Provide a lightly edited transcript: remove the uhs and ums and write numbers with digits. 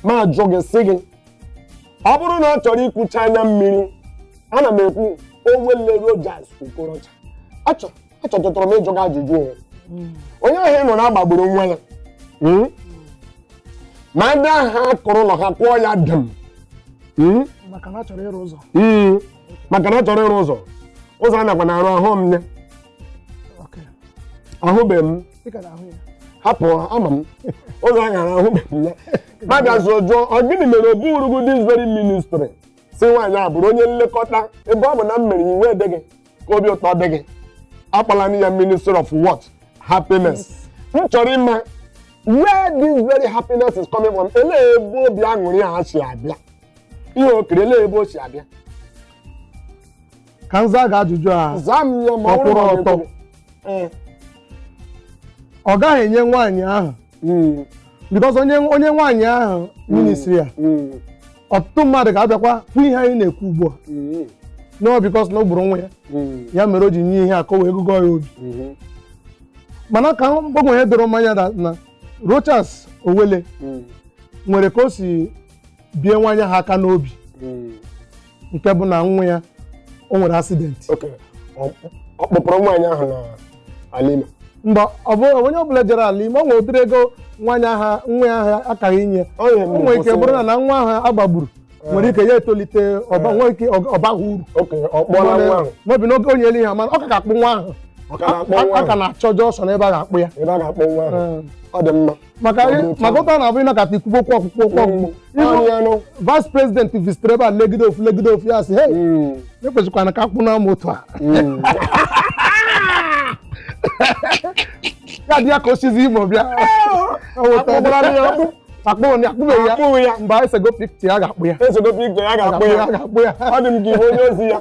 Ma ajụ gị, sị gị, ọ bụrụ na ọ chọrọ ikwucha anya mmiri, ana m ekwu Owelle Rochas Okorocha, achọtụtụrụ m ịjụ gị ajụjụ o. Onye ahụ ị nọ na-agbagburu nwa ya, Ma ndị ahụ ha kụrụ ụlọ ha kụọ ya dum. Maka na a chọrọ ịrụ ụzọ. Maka na ọ chọrọ ịrụ ụzọ, ụzọ a nakwa na-arụ ahụ m ya. Ahụbeghị m. Ị ka na-ahụ ya. Hapụ, ama m ụzọ a gara, ahụbeghị m ya. Ma bịa zụọ jụọ, ọ gịnị mere o burugo this very ministry si nwaanyị a bụrụ onye nlekọta, ebe ọ bụ na m mere iwe dị gị ka obi ụtọ dị gị, akpọla ya Ministry of what? Happiness. M chọrọ ịma where this very happiness is coming from. Elee ebe obi aṅụrị a si abịa? Ihe okiri, elee ebe o si abịa? Ka m zaa gị ajụjụ a. Zaa m ya ma ọ bụrụ na ọ Ọkwụrụ ọtọ. ga-ekwe. Ee. Ọ gaghị enye nwaanyị ahụ because onye nwaanyị ahụ ministry a, ọtụtụ mmadụ ga-abịakwa kwụ ihe anyị na-ekwu ugbu a no, because na o gburu nwa ya, ya mere o ji nye ihe a ka o wee gụgọ ya obi. Mana ka mgbanwe ihe doro m anya na Rochas Owelle nwere ka o si bie nwaanyị ahụ aka n'obi, nke bụ na nwa ya o nwere accident. Okay. Ọ kpụpụrụ nwaanyị ahụ na ala ime? Mba, ọ bụ onye ọbụla jere ala ime, o nwere ụdịrị ego nwaanyị agha nwa ya ahụ akaghị inye. Ọ ihe O nwere ike bụrụ na nwa ahụ agbagburu nwere ike ya etolite ọba, nwee ike ọbaghị uru. Okay, ọ kpọọla nwa ahụ. Maọbụ n'oge onye elu ihe, mana ọ ka ga-akpụ nwa ahụ. Ọ ka ga-akpọ nwa A ka ahụ. na-achọ jọsọn ebe a ga-akpụ ya. Ebe a ga-akpọ nwa ahụ. Ọ dị mma. Maka Ọ dị otu. Maka ụta na-abụ ịnọkọta ikwube okwu ọkpụkpụ, okwu ọkpụkpụ. Ọ ya nụ. Vice president visitere ebe a, legide ofu, legide ofu, ya sị, "Hey, ekwesịkwana ka akpụ na moto a." Ya dị ya ka osizi Imo bịa. Akpụgbara ya akpụ. Akpụ ya, akpụbeghị ya. Akpụghị ya. Mgbe anyị sego pikcha ya, ga-akpụ ya. Esego pikcha ya, ga-akpụ ya. Ga-akpụ ya. Ọ dị m ka ibe onye ozi ya.